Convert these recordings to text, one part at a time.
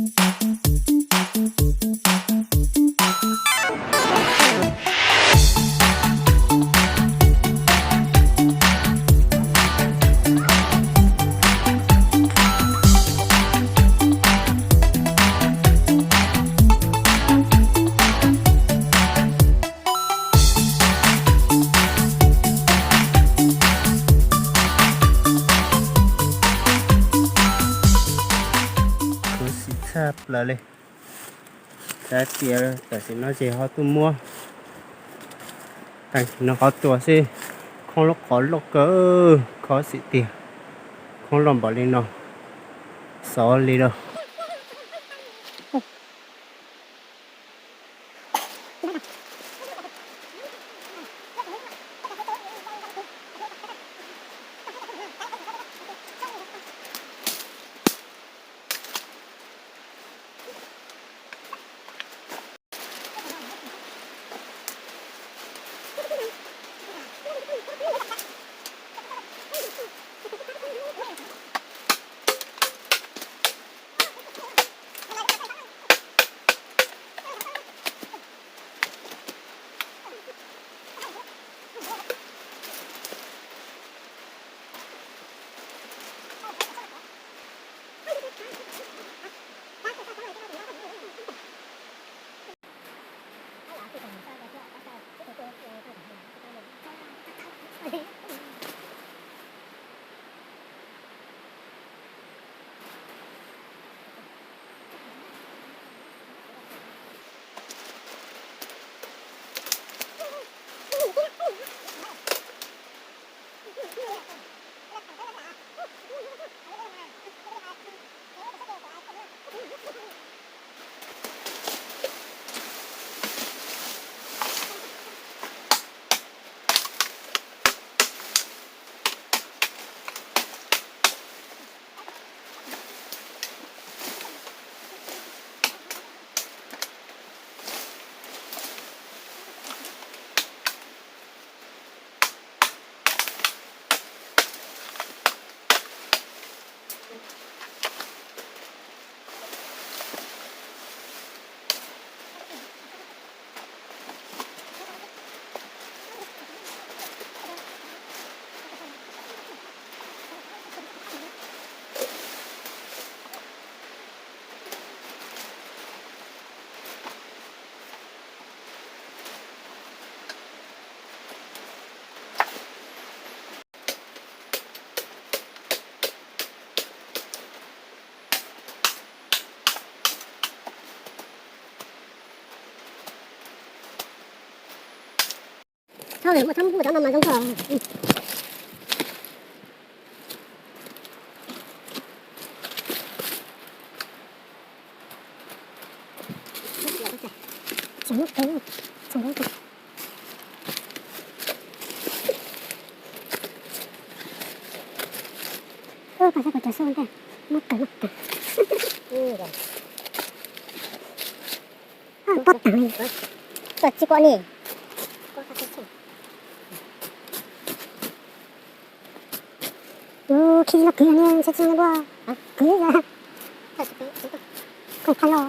Khuv xim tshaj plaws li. Xav tias tam sim no ces ho tuaj muab, tam sim no qhov tuas xwb, khoob lub qhov loj kawg, khuv xim tiag, khoob loj npaum li no, xov li lawm. Thaub lawm, muaj thaub muaj cov no mas zoo kawg. Ua cas kuv cov xub ntej muab kaw muab kaw. Pob tag li. Tsis quaj ni. Ub, khib no kwv ni, ntsia tsis nyob dua. Kwv, kwv tag los.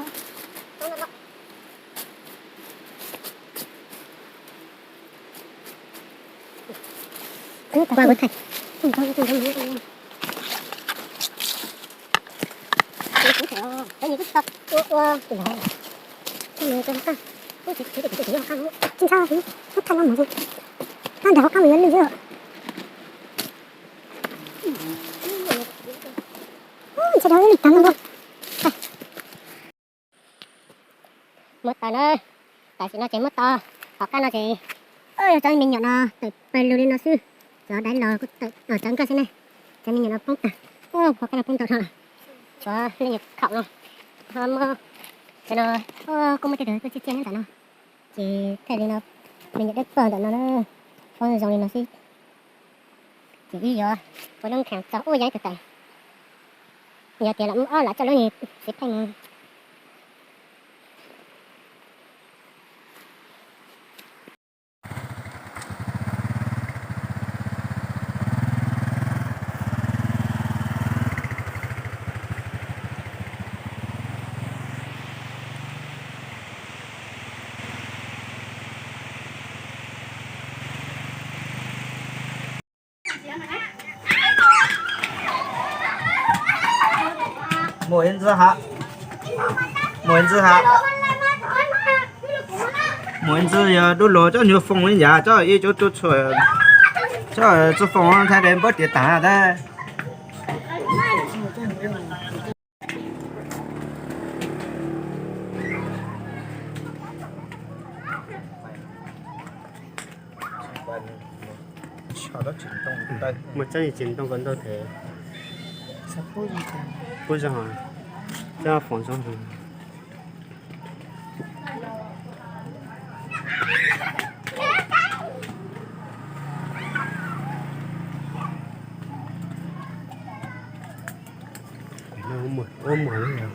Kwv tag. Tsis ntshai, muab thaij los mus, no nram hauv qab mas yuav lwj xwb. Ntshai dhau ib lwm tag no. Muab tau na, tam sim no ces muab tau, hauv qab no ces yog cov me nyuam no tawm pawg lug li no xwb, cov daiv los kuj tawm, cov nkaj xwb ne, cov me nyuam no poob tag, hauv qab no poob ntau dhau lawm, tshuav leej nyuam khaum no, ho muab, cov no kuj muaj tej tug tuaj txiaj txiaj nyob ntawm no, ces thaij li no, me nyuam dawb paug ntawm no na, poob zoo li no xwb. Ces wb yuav ua lub khees txog ub yeeb tus tawm, yog tias lam muaj ob lam coj lub xiv pheej mus. Mus ntxiv ha, mus ntxiv ha, mus ntxiv yog dub los coj nyuag foom ib yam coj ib cuv tu txhua, coj txhua foom thaij de npawb tiav tas tab. Muaj tsob yim tsis ntoo ko ntau thiab. Pub zog, coj foom zoo. Ua muag, ua muag.